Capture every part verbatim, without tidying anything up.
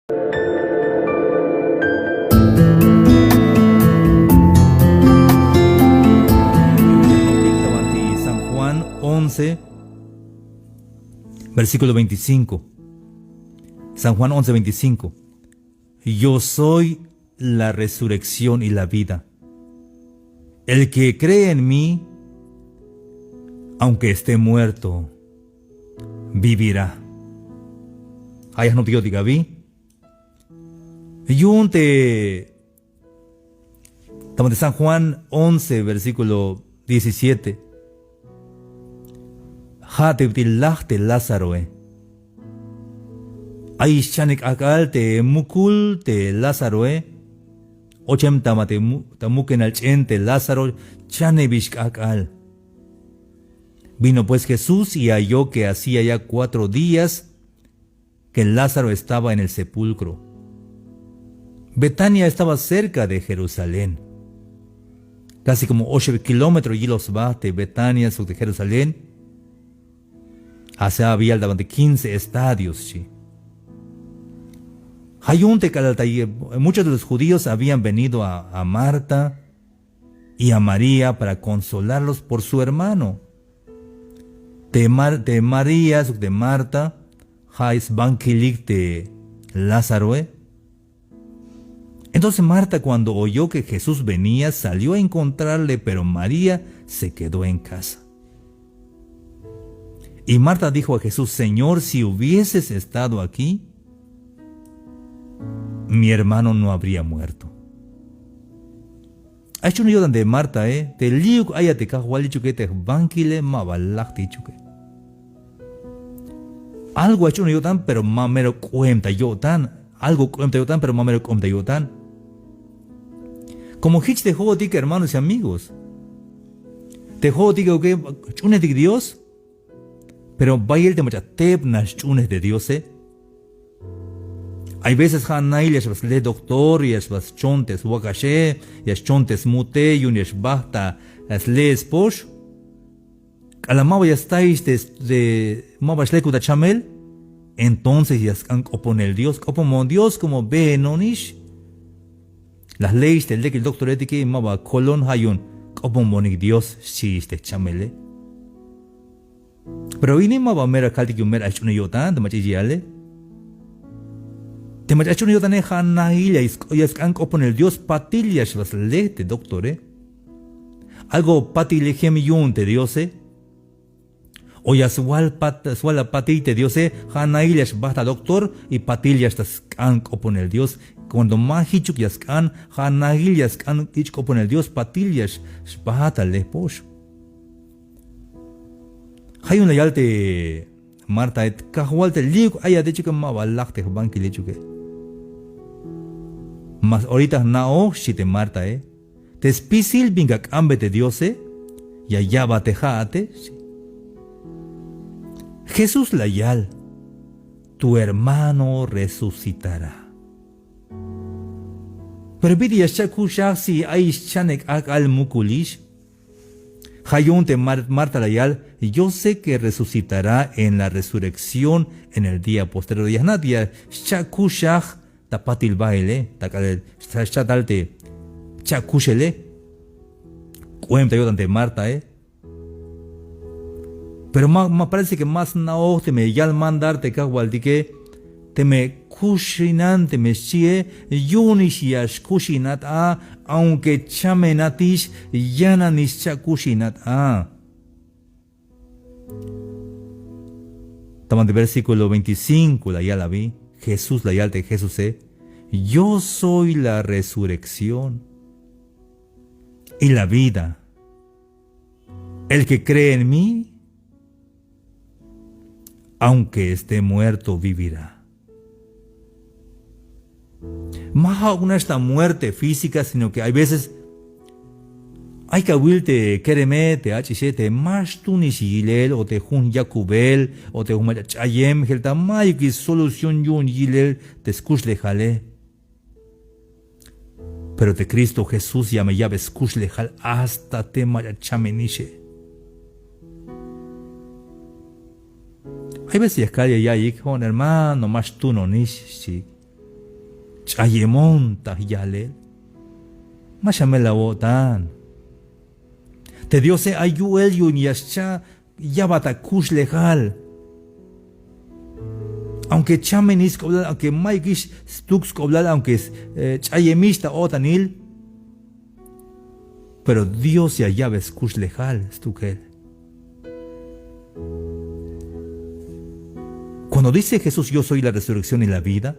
San Juan once, versículo veinticinco. San Juan once veinticinco. Yo soy la resurrección y la vida. El que cree en mí, aunque esté muerto, vivirá. Ay jnop yo'tik abi. Yu'un te Ta banti San Juan once, versículo diecisiete. Ja' te bit'il laj te Lázaroe. Ay xchane k'ajk'al te mukul te Lázaroe. Ochem ta ma te mu-, ta mukenal ch'en te Lázaro, chanebix k'ajk'al. Vino pues Jesús y halló que hacía ya cuatro días que Lázaro estaba en el sepulcro. Betania estaba cerca de Jerusalén, casi como oxeb kilómetro yiloj sba te Betania sok te Jerusalén. Hacia había alrededor de quince estadios, xchi. Ja' yu'un te k'alal ta ye-, muchos de los judíos habían venido a, a Marta y a María para consolarlos por su hermano. Te Mar-, te María sok te Marta, ja' sbankilik te Lázaroe. Entonces Marta, cuando oyó que Jesús venía, salió a encontrarle, pero María se quedó en casa. Y Marta dijo a Jesús: "Señor, si hubieses estado aquí, mi hermano no habría muerto". Ay xch'unej yo'tan te Martae, te li'uk ay a te Kajwal yichuke te jbankile, ma ba laj te yichuke. Algo ay xch'unej yo'tan, pero ma mero k'oem ta yo'tan. Algo k'oem ta yo'tan, pero ma mero k'oem ta yo'tan. Como jich te jo'otik, hermanos y amigos. Te jo'otike, ok, jch'uunejtik Dios, pero bayel te mach'a tebnax jch'uunej te Diose. Hay veces ja' nail ya xba sle doctor, ya xba schon te swakaxe, ya xchon te smute, yu'un ya xbajt ta sle spox. K'alal ma ba ya staix te, te ma ba xlejkub ta chamel, entonces ya sk'an k'oponel Dios, k'oponbon Dios como beenonix. La jleix te lekil doctoretike, ma ba kolon, ja' yu'un k'oponbonik Dios, xchiix te chamele. Pero ini ma ba mero kaltik yu'un mero ay xch'unej yo'tan te mach'a yich' yale. Te mach'a ay xch'unej yo'tane ja' nail ya sk'an k'oponel Dios, patil ya xba sle te doctore. Algo patile jem yu'un te Diose. O ya swal pat-, swal a patil te Diose, ja' nail ya xbajt ta doctor y patil ya xta sk'an k'oponel Dios. Cuando ma jichuk ya sk'an, ja' nail ya sk'an yich' k'oponel Dios, patil ya x-, xbajt ta le pox. Ja' yu'un la yal te Martae: Kajwal, te li'uk ay a te yichuke, ma ba laj te jbankil yichuke. Mas orita jna'oj, xchi te Martae. Te spisil bin ka k'ambe te Diose, ya ya'bat te ja'ate, xchi. Jesús la yal: Tu hermano resucitará. Pero bit'il ya xcha'kuxaj si ay xchanej k'ajk'al mukulix? Ja' yu'un te Mar-, Marta la yal: Yo sé que resucitará en la resurrección en el día postrero. Ya jna' te ya xcha'kuxaj ta patil baele, ta k'alal xcha' tal te cha'kuxele. K'oem ta yo'tan te Martae. Pero ma, ma parece que ma sna'oj teme yal mandar te Kajwaltike, teme kuxinan, teme xchie, yu'unix ya xkuxinat a, aunque chamenatix, yananix cha'kuxinat a. Ta banti versículo veinticinco la yal abi, Jesús la yal te Jesuse: Yo soy la resurrección y la vida. El que cree en mí, aunque esté muerto, vivirá. Ma ja'uk nax ta muerte física, sino que hay veces ay kawil te kereme, te ach'ixe, te ma xtuunix yilel, o te jun yakubel, o te jun mach'a ch'ayem, jelta mayukix solución yu'un yilel te skuxlejale. Pero te Cristo Jesús ya me ya'be skuxlejal hasta te mach'a chamenixe. Hay veces ya kal ya ya'iyik: Jo'on hermano, ma xtuunonix, xchiik. ch'ayemon ta yalel. Ma xamel awo'tan. Te Diose ay yu'el yu'un ya xcha' yabat akuxlejal. Aunque chamenix sk'oblal, aunque mayukix stuk sk'oblal, aunque eh, ch'ayemix ta o'tanil, pero Dios ya ya'be skuxlejal stukel. Cuando dice Jesús: "Yo soy la resurrección y la vida",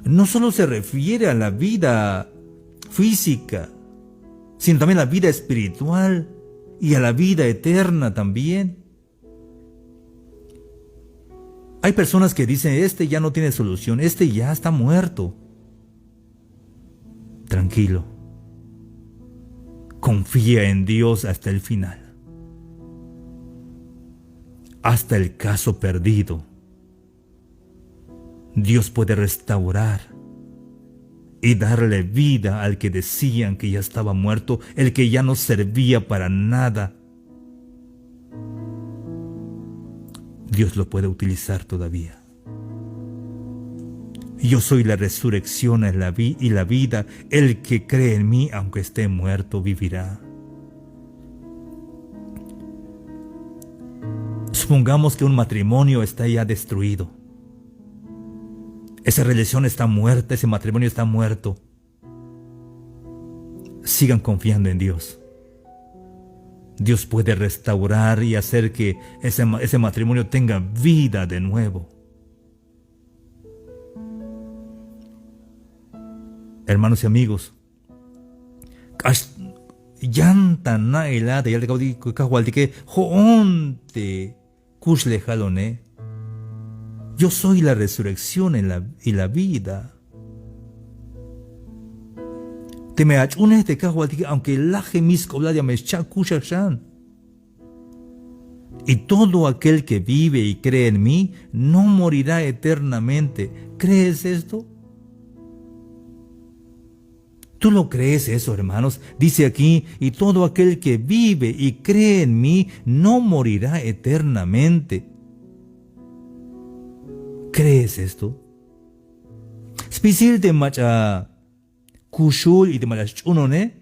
no solo se refiere a la vida física, sino también a la vida espiritual y a la vida eterna también. Hay personas que dicen: "Este ya no tiene solución, este ya está muerto". Tranquilo. Confía en Dios hasta el final. Hasta el caso perdido. Dios puede restaurar y darle vida al que decían que ya estaba muerto, el que ya no servía para nada. Dios lo puede utilizar todavía. Yo soy la resurrección y la vi-, y la vida. El que cree en mí, aunque esté muerto, vivirá. Supongamos que un matrimonio está ya destruido. Esa relación está muerta, ese matrimonio está muerto. Sigan confiando en Dios. Dios puede restaurar y hacer que ese ma-, ese matrimonio tenga vida de nuevo. Hermanos y amigos, k'ax yan ta na'el a te yal te Kajwaltike, jo'on te kuxlejalone. Yo soy la resurrección en la, y la vida. Teme ach'unej te Kajwaltike, aunque lajemix sk'oblal, ya me xcha' kuxaj xan. Y todo aquel que vive y cree en mí no morirá eternamente. ¿Crees esto? ¿Tú lo crees eso, hermanos? Dice aquí: "Y todo aquel que vive y cree en mí no morirá eternamente". ¿Crees esto? Spisil te mach'a kuxul y te mach'a sch'unone,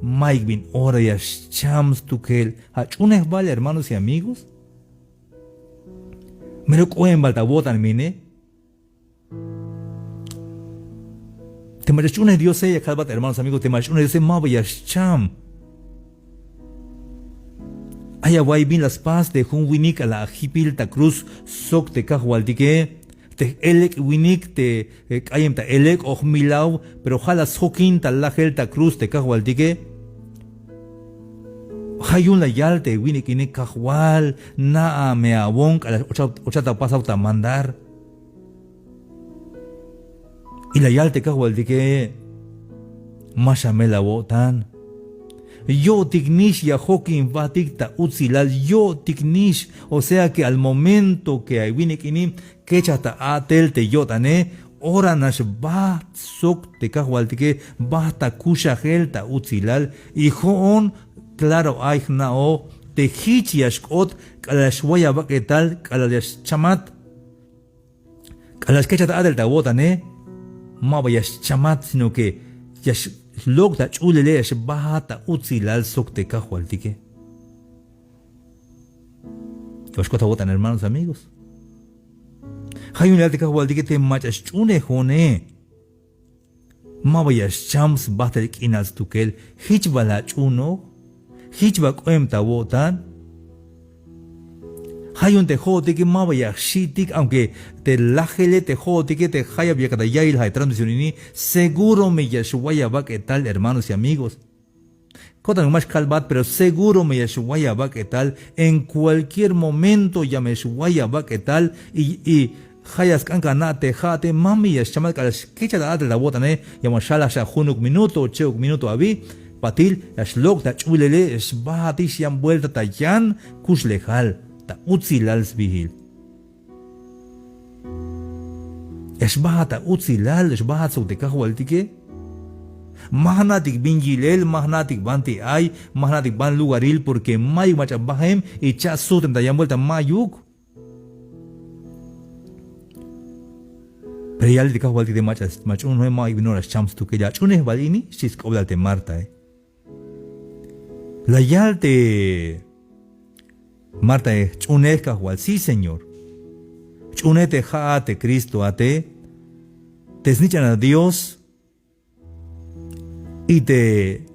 mayuk bin ora ya xcham stukel. Ach'unej bal, hermanos y amigos. Mero k'oem bal ta awo'tan mine. Te mach'a sch'unej Diose, ya kalbat, hermanos, amigos, te mach'a sch'unej Diose, maba ya xcham. Ay awa'iy bin la spas te jun winik k'alal ajipil ta cruz sok te Kajwaltike. Te j-elek' winik te, eh, k'ayem ta elek' o jmilaw, pero ja' la sjokin ta lajel ta cruz te Kajwaltike. Ja' yu'un la yal te winik ini: Kajwal, na'a me awon k'alal ochat, ochat apasaw ta mandar. Y la yal te Kajwaltike: Ma xamel awo'tan. Yo'tiknix ya jokin jbatik ta utsilal, yo'tiknix. O sea que al momento que ay winik ini kechaj ta a'tel te yo'tane, ora nax bajt sok te Kajwaltike, bajt ta kuxajel ta utsilal. Y jo'on, claro, ay jna'oj te jich ya xk'ot k'alal xway abak'etal, k'alal ya xchamat. K'alal xkechaj ta a'tel ta awo'tane, maba ya xchamat, sino que ya xlok' ta ch'ulele, ya xbajat ta utsilal sok te Kajwaltike. Ya xk'ot awo'tan, hermanos, amigos. Ja' yu'un la yal te Kajwaltike te mach'a sch'unejone. Maba ya xcham sbajtel k'inal stukel, jich bal ach'unoj, jich bal k'oem ta awo'tan. Ja' yu'un te jo'otike maba ya jxi'tik, aunque te lajele te jo'otike te jayeb yakat ta ya'iyel ja' te transmisión ini, seguro me ya xway abak'etal, hermanos y amigos. Ko'tan ma xkalbat, pero seguro me ya xway abak'etal, en cualquier momento ya me xway abak'etal, y, y ja' ya sk'an kana' te ja'ate, ma me ya xchamat k'alal xkechaj ta a'tel ta awo'tane, ya ma xjalaj xan junuk minuto o che'uk minuto abi, patil ya xlok' ta ch'ulele, ya xbajatix yan vuelta ta yan kuxlejal, ta utsilal sbiil. Ya xbajat ta utsilal, ya xbajat sok te Kajwaltike. Ma jna'tik bin yilel, ma jna'tik banti ay, ma jna'tik ban lugaril, porque mayuk mach'a bajem y cha' sujtem ta yan vuelta, mayuk. Ya yal te Kajwaltik te mach'a, mach'a ch'uunoj, ma ay bin ora xcham stukel, ya ach'uunej bal ini, xchi sk'oblal te Martae. La yal te Martae: Jch'uunej Kajwal, sí Señor. Jch'uunej te ja'at te Cristo ate, te snich'anal Dios, y te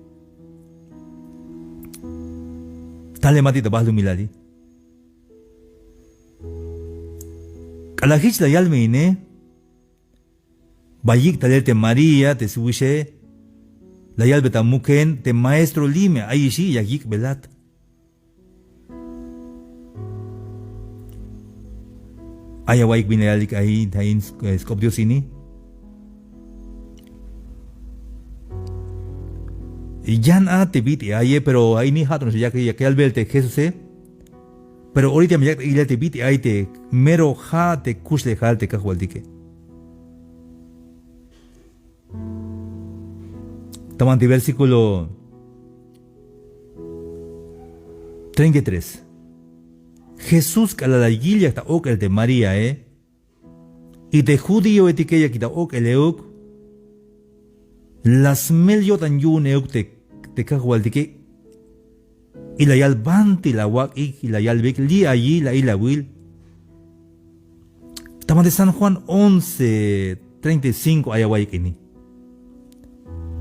talematik ta balumilali. K'alal jich la yal me ine, ba yik' talel te María te swixe, la yalbe ta mukeen te: Maestro, li' me ayixi, yak yik'belat. Ay awa'iyik bin la yalik ayin, ayin sk'op Dios ini. Yan a te bit'il aye, pero a ini ja' to nax yak, yak yalbel te Jesuse. Pero orita me yak ta ilel te bit'il ay te mero ja' te kuxlejal te Kajwaltike. Ta banti versículo treinta y tres. Jesús k'alal la yil yak ta ok'el te Maríae, y te judíoetike yakik ta ok'el euk, la smel yo'tan yu'un euk te, te Kajwaltike, y la yal banti la awak'ik, y la yalbeyik: Li' ayi, la ilawil. Ta banti San Juan once treinta y cinco ay awa'iyik ini.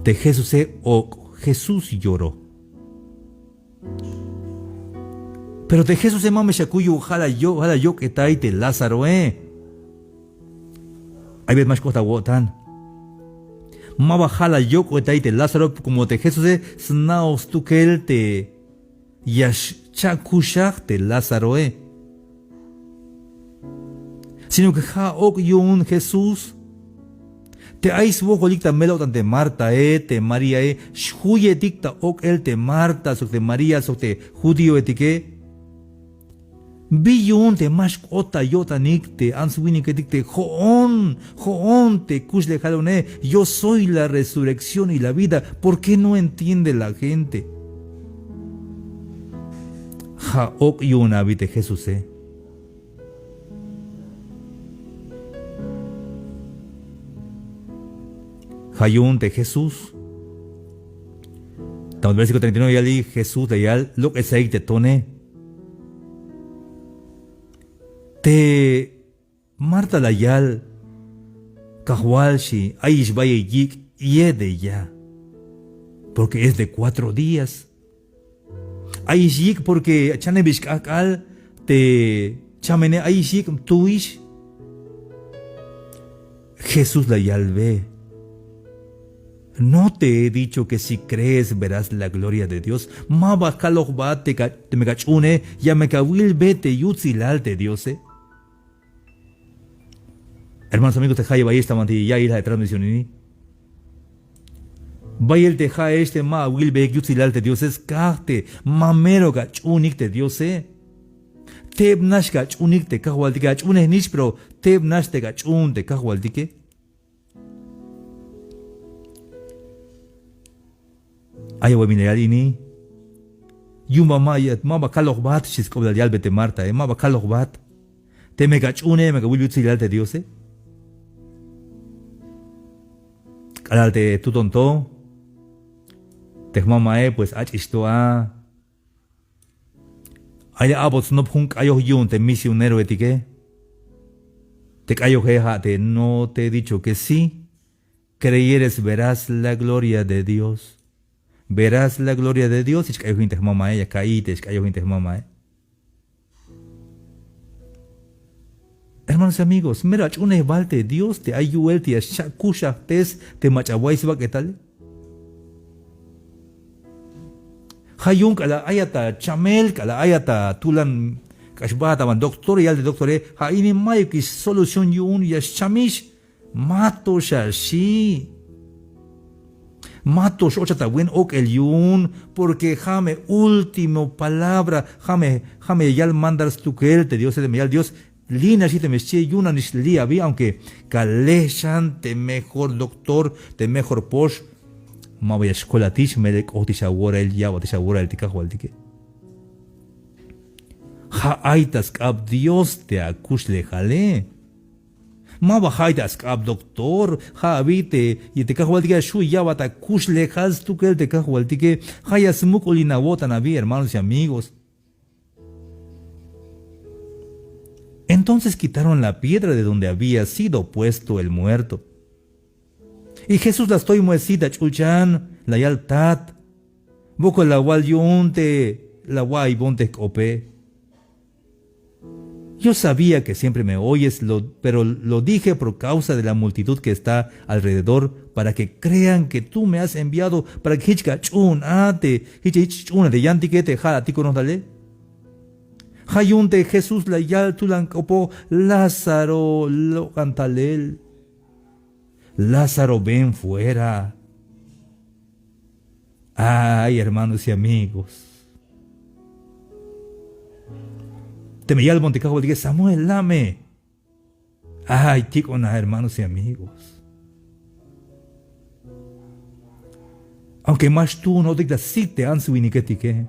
Te Jesuse ok', Jesús lloró. Pero te Jesuse ma me xakuy yu'un ja' la yo-, ja' la yok'etay te Lázaroe. Ay bet ma xk'ot awo'tan. Ma ba ja' la yok'etay te Lázaro, como te Jesuse sna'oj stukel te ya xcha'kuxaj te Lázaroe. Sino que ja' ok' yu'un Jesús. Te ay swojolik ta mel-o'tan te Martae, te Maríae, xjuyetik ta ok'el te Marta sok te María sok te judíoetike. ¿Bi yu'un te ma xk'ot ta yo'tanik te ants winiketik te jo'on, jo'on te kuxlejal une? Yo soy la resurrección y la vida. ¿Por qué no entiende la gente? Ja' ok' yu'un abi te Jesuse. Ja' yu'un te Jesús. Ta versículo treinta y nueve yali, Jesús la yal: Lok'etsaik te tone. Te Marta la yal: Kajwal, xi, ayix bayel yik' ye de ya, porque es de cuatro días. Ayix yik' porque chanebix k'ajk'al te chamene, ayix yik' tu'ix. Jesús la yalbe: ¿No te he dicho que si crees verás la gloria de Dios? Ma ba kalojbat te ka-, teme ka ch'uune ya me ka wilbe te yutsilal te Diose. Hermanos, amigos, te jayeb ayex ta banti ya'iyel ja' te transmisión ini. Bayel te ja'ex te ma awilbeyik yutsilal te Diose, skaj te ma mero ka ch'uunik te Diose. Tebnax ka ch'uunik te Kajwaltike, ach'uunejnix, pero tebnax te ka ch'uun te Kajwaltike. Ay awa'y bin la yal ini. Yu'un ba ma, ma ba kalojbat, xchi sk'oblal yalbe te Martae, ma ba kalojbat. Teme ka ch'uune ya me ka wil yutsilal te Diose. K'alal te tuton to, te jmamae pues ach'ix to a. Ay la a'bot snop jun k'ayoj yu'un te misioneroetike. Te k'ayoje ja' te: No te he dicho que si creyeres verás la gloria de Dios. Verás la gloria de Dios, xchi k'ayojin te jmamae, ya ka'iy te xk'ayojin te jmamae. Hermanos y amigos, mero ach'uunej bal te Dios te ay yu'el te ya xcha'kuxajtes te mach'a way sbak'etale. Ja' yu'un k'alal ayat ta chamel, k'alal ayat ta tulan, k'ax bajat ta ban doctor, yal te doctore: Ja' ini mayukix solución yu'un, ya xchamix. Ma to xaxi'. Ma to x-ochat ta buen ok'el yu'un, porque ja' me último palabra, ja' me, ja' me ya yal mandar stukel te Diose, teme yal Dios: Li' naxi, teme xchi, yu'un nanix li' abi, aunque ka lej xan te mejor doctor, te mejor pox, ma ba ya xkolatix, melel k'ojtix aworail, ya'batix aworail te Kajwaltike. Ja' ay ta sk'ab Dios te akuxlejale. Ma ba ja'ay te a sk'ab doctor, ja' abi te, y te Kajwaltike ya xju' yabat akuxlejal stukel te Kajwaltike, ja' ya smuk'ulin awo'tan abi, hermanos y amigos. Entonces quitaron la piedra de donde había sido puesto el muerto. Y Jesús la stoy muesit ta ch'ulchan, la yal: Tat, wokol la awal yu'un te la awa'aybon te jk'ope. Yo sabía que siempre me oyes, lo- pero lo dije por causa de la multitud que está alrededor, para que crean que tú me has enviado, para que jich ka ach'uun a te, jich, jich ach'uun a te yantike te ja' la atikonoj tale. Ja' yu'un te Jesús la yal tulan k'opoj: Lázaro, lok'an talel. Lázaro, ven fuera. Ay, hermanos y amigos. Teme yalbon te Kajwaltike: Samuel, lame. Ay, tik'on a, hermanos y amigos. Aunque ma xtuunotik ta sit te ants winiketike,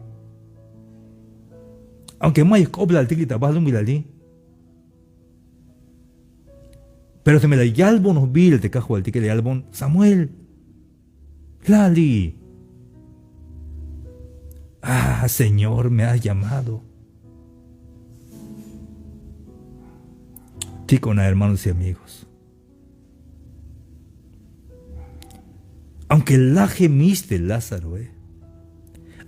aunque mayuk jk'oblaltik li' ta balumilali, pero teme la yalbon jbil te Kajwaltike, la yalbon: Samuel, lali. Ah, Señor, me has llamado. Tik'on a, hermanos y amigos. Aunque lajemix te Lázaroe,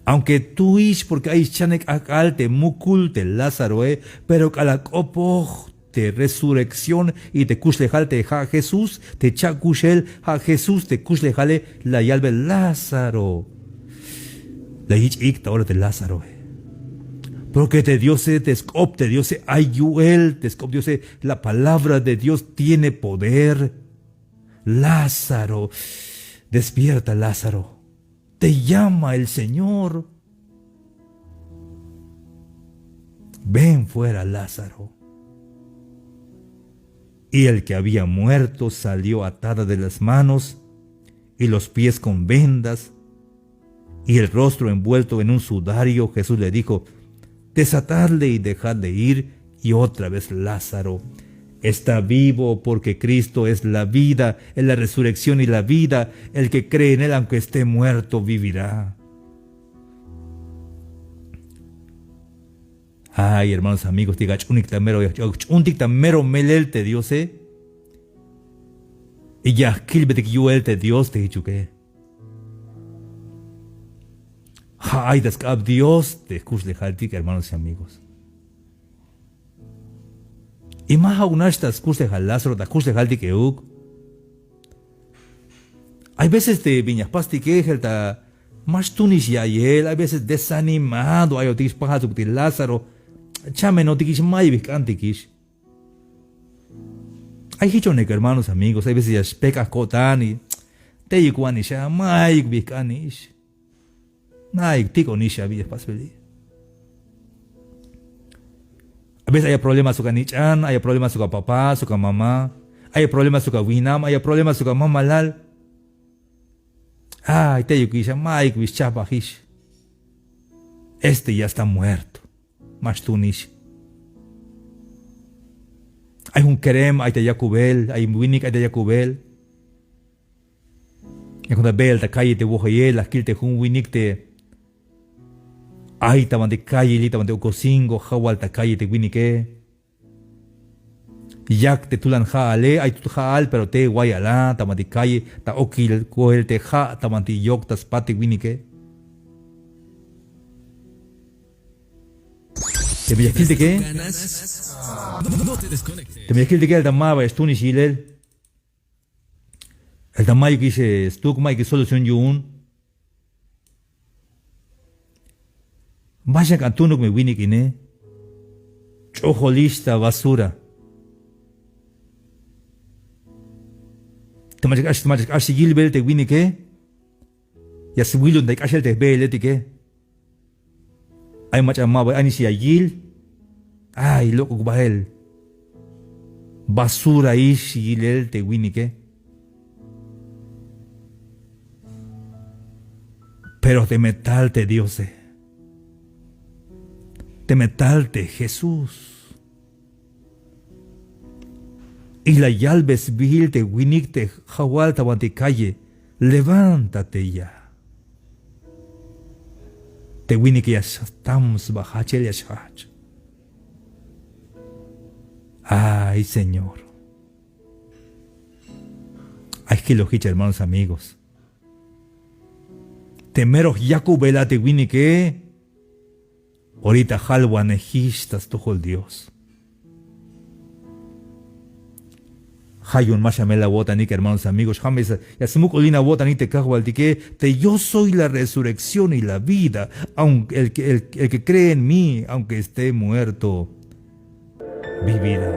aunque tuix porque ayix chanej k'ajk'al te mukul te Lázaroe, pero k'alal k'opoj te resurrección y te kuxlejal te ja' Jesús, te cha'kuxel ja' Jesús te kuxlejale, la yalbe: Lázaro. La yich' ik' ta ora te Lázaroe. Porque te Diose, te sk'op te Diose ay yu'el, te sk'op Diose, la palabra de Dios tiene poder. Lázaro, despierta, Lázaro. Te llama el Señor. Ven fuera, Lázaro. Y el que había muerto salió atada de las manos y los pies con vendas y el rostro envuelto en un sudario. Jesús le dijo: Desatadle y dejadle ir. Y otra vez: Lázaro está vivo, porque Cristo es la vida, es la resurrección y la vida. El que cree en él, aunque esté muerto, vivirá. Ay, hermanos, amigos, te ya jch'unik ta mero, ya jch'unik ta mero melel te Diose. Y ya jkilbetik yu'el te Dios te jichuke. Ja' ay ta sk'ab Dios te jkuxlejaltik, hermanos y amigos. Y ma ja'uk nax ta skuxlejal Lázaro, ta jkuxlejaltik euk. Hay veces te bin ya jpastike, jel ta ma xtuunix ya'iyel, hay veces desanimado ayotikix, pajal sok te Lázaro, chamenotikix, mayuk bi jk'antikix. Ay jichonek, hermanos, amigos, hay veces ya xpejk'aj ko'tan y teyuk wanix a, mayuk bi jk'anix. Mayuk, tik'onix a, abi ya jpasbeli. A veces ay problema sok anich'an, ay problema sok apapá, sok amamá, ay problema sok awinam, ay problema sok amamalal. Ay, teyukix a, mayuk bi xchajb'ajix. Este ya está muerto. Ma xtuunix. Ay jun kerem ay ta yakubel, ay winik ay ta yakubel. Yakon ta beel ta calle te wojeyel, la jkil te jun winik te ay ta banti calle li', ta banti Ocosingo, jawal ta calle te winike. Yak te tulan ja'ale, ay tut ja'al, pero te wayal a ta banti calle, ta okil koel te ja', ta banti yok ta spat te winike. Teme ya kiltike, teme ya kiltike, el ta ma ba ya xtuunix yilel. El ta mayukix, eh, stuk, mayukix solución yu'un. Ma xan k'an tuunuk me winik ine. Ch'ojolix ta basura. Te mach'a k'ax, te mach'a k'ax yilbel te winike, ya swilon ta k'axel te jbeeletike. Ay mach'a ma ba anix ya yil. Ay, lok'uk bael. Basuraix yilel te winike. Pero teme tal te Diose, teme tal te Jesús, Y la yalbe sbiil te winik te jawal ta bantik calle: "Levántate ya". Te winike ya stam sba jajchel, ya xjajch. Ay, Señor. Ay jkilojich, hermanos, amigos. Te mero yakubel a te winike, orita jalwanejix ta stojol Dios. Ja' yu'un ma xamel awo'tanik, hermanos, amigos. Ja' me ya smuk'ulin awo'tanik te Kajwaltike, te "Yo soy la resurrección y la vida. Aunque el que, el, el que cree en mí, aunque esté muerto, vivirá".